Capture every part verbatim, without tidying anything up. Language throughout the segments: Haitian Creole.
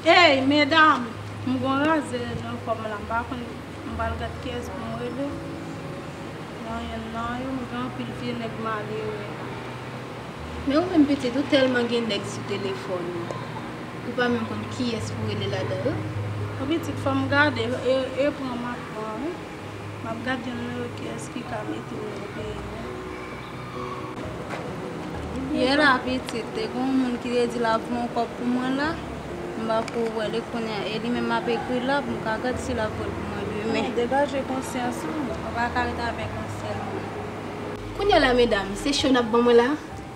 Ey, medam! M gon razè nan kò m la, m pa konn, m pral gad kiyès pou m rele. Nan yonn nan yo, m gen anpil vye nèg malere la. Men ou menm pitit, ou tèlman gen nèg sou telefòn ou, ou pa menm konn kiyès pou rele ladan yo? Bon, pitit, fò m gade, e, e pran m ap pran, wi. M ap gade yon nimewo kiyès ki ka mete m nan peyi a. Yè la, pitit, te gen yon moun ki te di l ap voye yon kòb pou mwen la. M pa ko wè li kounye a. E li menm m ap ekri l la pou m ka gad si l ap voye l pou mwen demen. Degaje konsyans ou. Ou pa ka ret avèk yon sèl moun. Kounye a la, medam, se cho n ap ban mwen la?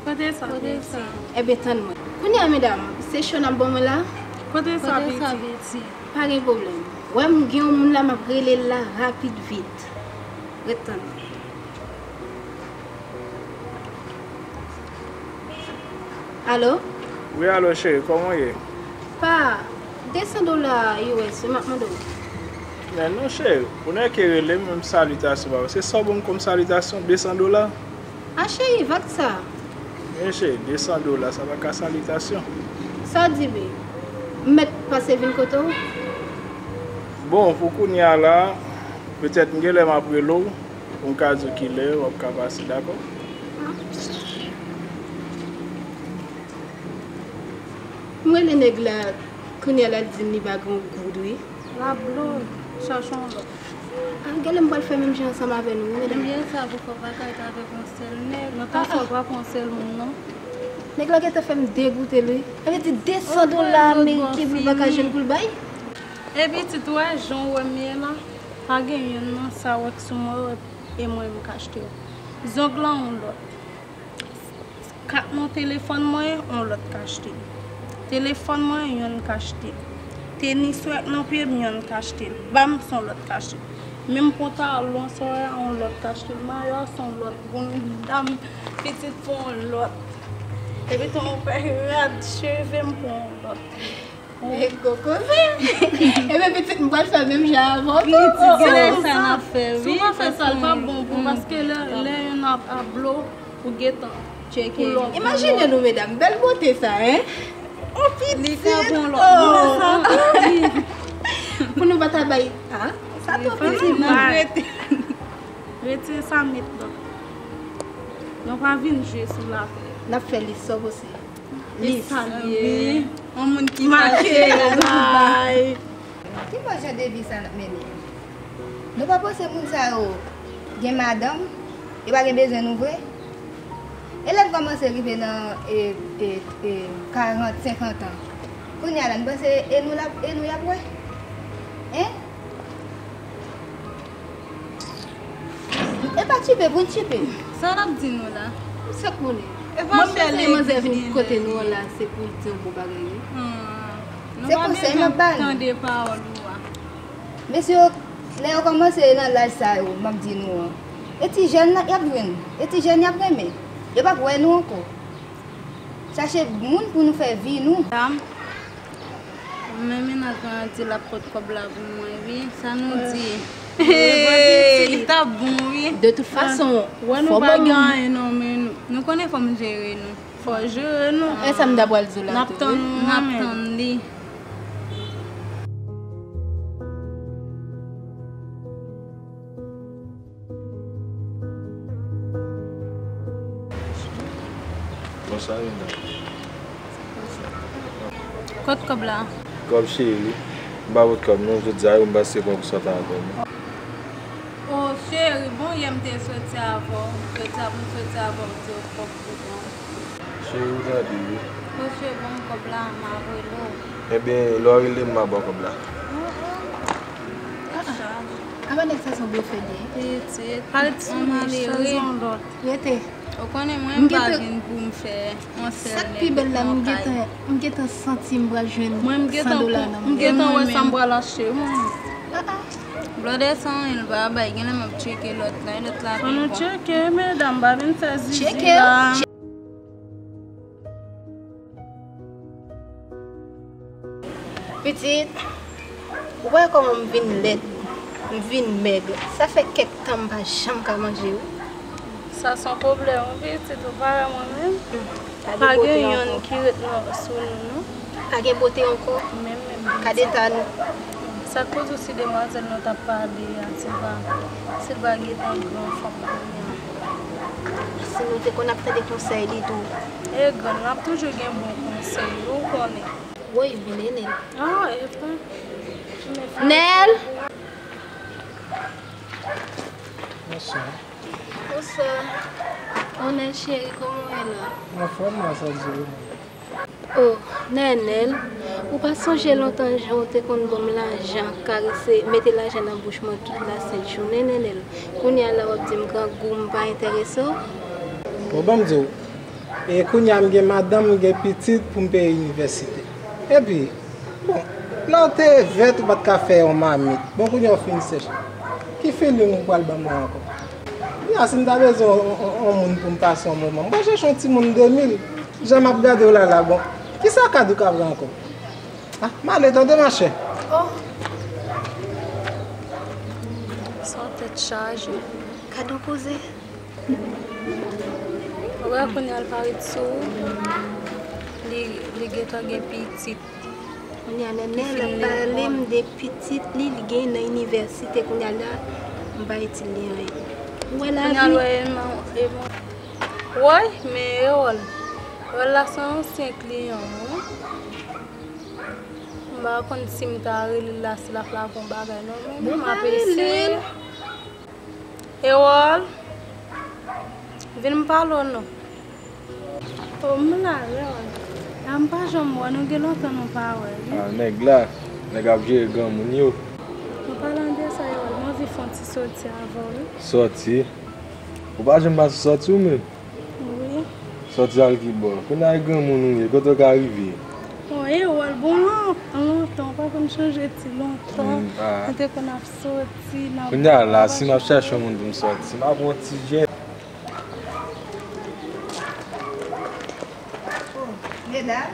Kote sa, Kote Piti? Sa? Enben, tann mwen. Kounye a, medam, se cho n ap ban mwen la? Kote sa, Kote sa, Piti? Piti? Pa gen pwoblèm. Wè, m gen yon moun la, m ap rele l la rapid vit. Ret tann. Alo? Wi, alo, cheri, kòman w ye? Pa, de san dola U S, m ap mande w. Men non, cheri, ou nèke rele m, menm salitasyon pa. Se sa w ban m kòm salitasyon, de san dola? A cheri, vag sa. Men cheri, de san dola, sa pa ka salitasyon. Sa w di, be? M mèt pase vin kote w? Bon, pou kounye a la, petèt m gen lè m ap rele w, pou m ka di w kilè w ap ka pase, dakò? M rele nèg la, kounye a la, l di m li pa gen yon goud, wi. L ap blo, chache yon lòt. Ah, genlè m pral fè menm jan ansanm avè nou, wi, medam. Ebyen, sa pou fè w pa ka ret avèk yon sèl nèg. Nan ka sa, w pa pran yon sèl moun, non. Nèg la gentan fè m degoute l, wi. Sa vle di de san dola ameriken pou l pa ka jwenn pou l bay? Epi, pitit, ou wè jan w wè m ye la, pa gen yonn nan sa w wè k sou mwen yo, e mwen m k achte yo. Zong lan yon lòt. Kat nan telefòn mwen, yon lòt k achte. Telefòn mwen, yonn k achte. Tenis wè nan pye m, yonn k achte. Ba m, s on lòt k achte. Menm pantalon, sa w wè a, yon lòt k achte. Mayo a, s on lòt. Bounda m, pitit, pou yon lòt. Epi tou, mwen fè rad cheve m pou yon lòt. E gwo koze. Ebyen, pitit, m pral fè menm jan avè w tou. Pitit, se sa n ap fè, wi. Si w pa fè sa, l p ap bon pou ou, paske lè, lè yonn ap, ap blo, ou gentan tcheke pou lòt. Imajine nou, medam, bèl bote sa, en? Oh, pitit! Li ka bon lòt. Oh. Pou nou pa ta bay, ah, sa twò pitit, non? Retire sa, met lòt. Nou pa vin jwe sou latè. N ap fè lis sa w panse. Li salye. Yon moun ki mache la. Ki mòd jan de vi sa n ap mennen? Nou pa panse moun sa yo gen madanm, yo pa gen bezwen nou vre? E lè n kòmanse rive nan, e, e, e, karant, senkant an, kounye a la, n panse e nou l ap, e nou y ap wè? Hein? E pa tchipe pou n tchipe. Sa n ap di nou la? M sot konnen. E pa chè lè manzè vin kote nou an la, se pou l di yon bon bagay, wi. Se konsèy m ap ba nou. Tande pawòl ou a. Mesye yo, lè yo kòmanse nan laj sa yo, m ap di nou an, e ti jèn y ap jwenn, e ti jèn y ap renmen. Yo p ap wè nou ankò. Chache moun pou nou fè vi nou. Dam, men mennaj mwen an di l ap pot kòb la pou mwen, wi. Sa nou di? Li t ap bon, wi. De tout fason, wè nou pa gen anyen nan men nou. Nou konnen fò m jere nou. Fò jere nou. E sa m ta pral di w la tou, wi. N ap tann li. Bonswa, medam. Kot kòb la? Kòb, cheri. M pa pot kòb, non. Jodi a, yo, m pase pran pou sòt avè w, non. O, cheri, bon, yè m te soti avè w. Jodi a, pou m soti avè w, m te yon kòb pou mwen. Cheri, ou tande, wi. Monchè, ban m kòb la, m a rele w. Ebyen, lè w rele m, m a ba w kòb la. Apa nèg sa se yon blofè li ye? Pitit, yon malere. Rete. Ou konnen mwen, m pa vin pou m fè yon sèl nèg nan kay. Sak pi bèl la, m gentan, m gentan santi m pral jwenn san dola nan men. M gentan wè sa m pral achte, mwen. Blòdè san anyen l pa bay, genlè m ap tcheke lòt la, lòt la pi bon. Fò nou tcheke, medam, pa vin fè zizi la. Pitit, ou wè kòman m vin lèd, m vin mèg. Sa fè kèk tan m pa janm ka manje, wi. Sa se yon pwoblèm, wi, pitit, ou pa wè mwen menm. Pa gen yonn ki ret nan, sou nou, non. Pa gen bote ankò. Menm, menm. Gad eta nou. Sa k poze w si demwazèl nou t ap pale a, si l pa, si l pa gentan gran fanm kounye a? Si nou te konn ap tande konsèy li tou. E grann, l ap toujou gen bon konsèy, ou konnen. Woy, vin Nenel. Ah, e vre. Nel! Bonswa. Bonswa. Onèl cheri, kòman w ye la? Anfòm, mwen santi ou. Oh, Nenel, ou pa sonje lontan jan w te konn ban m lajan, karese, mete lajan nan bouch mwen tout lasent jounen, Nenel? Kounye a la w ap di m grangou, m pa enterese w? Bon, ban m di w, e kounye a m gen madanm, m gen pitit pou m peye inivèsite. Epi, bon, lè w te vèt, ou pa t ka fè yon mamit. Bon, kounye a w fin sèch. Ki feeling ou pral ban mwen ankò? Kounye a, si m ta bezwen yon, yon, yon moun pou m pase yon moman, m pral chèche yon timoun de mil. Jan m ap gade w la la, bon. Kisa kad ou ka pran ankò? Ah, m ale tande, machè. Oh. Sa tèt chaje. Gad yon koze. Ou wè kounye a l pa ret sou ou. Li, li gentan gen pitit. Kounye a, Nenel ap pale m de pitit li, li gen nan inivèsite. Kounye a la, m pa itil li anyen. Ou wè lavi. Kounye a, l wè, e, e, woy, men Ewòl. Ewòl la se yon ansyen kliyan m, wi. M pa konn si m ta rele l la, si l ap lage yon bagay non, men bon, m ap eseye. Ewòl, vin m pale w non. Oh, m la, Ewòl. A, m pa janm wè, nou gen lontan nou pa wè, wi. Ah, nèg la, nèg ap jere granmoun yo. An palan de sa, Ewòl, m anvi fè yon ti sòti avè w, wi. Sòti? Ou pa janm pase sòti ou menm? Wi. Sòti al ki bò? Kounye a e granmoun ou ye, kote w ka rive? Bon, Ewòl, bon, lontan, lontan, ou pa konn chanje ti lontan. Mm, ah. Nou te konn ap sòti, n ap... Kounye a la, si m ap chèche yon moun pou m sòti, m ap yon ti jèn. Oh, medam.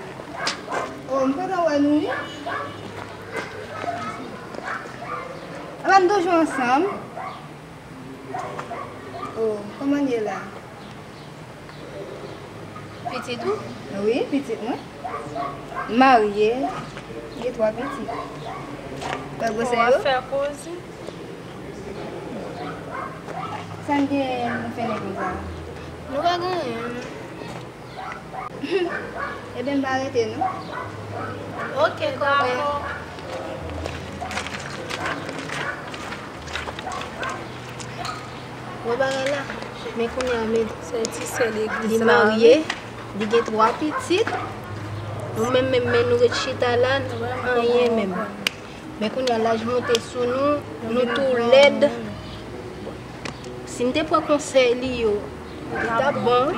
Oh, m kontan wè nou, wi. Apa n toujou ansanm? Oh, kòman n ye la? Pitit ou? Wi, pitit mwen. M marye, gen twa pitit. Wè gwosè yo? Ou ap fè koze. Sa n gen pou fè nan konsa? Nou pa gen anyen. Ebyen, m pa rete, non. Ok, kòmè. Wè bagay la, men kounye a, men se ti sè legliz li la, marye, wi. Li gen twa pitit. Nou menm, menm, men nou ret chita la, anyen menm. Men kounye a, laj monte sou nou, nou tou lèd. Si n te pran konsèy li yo, li t ap bon.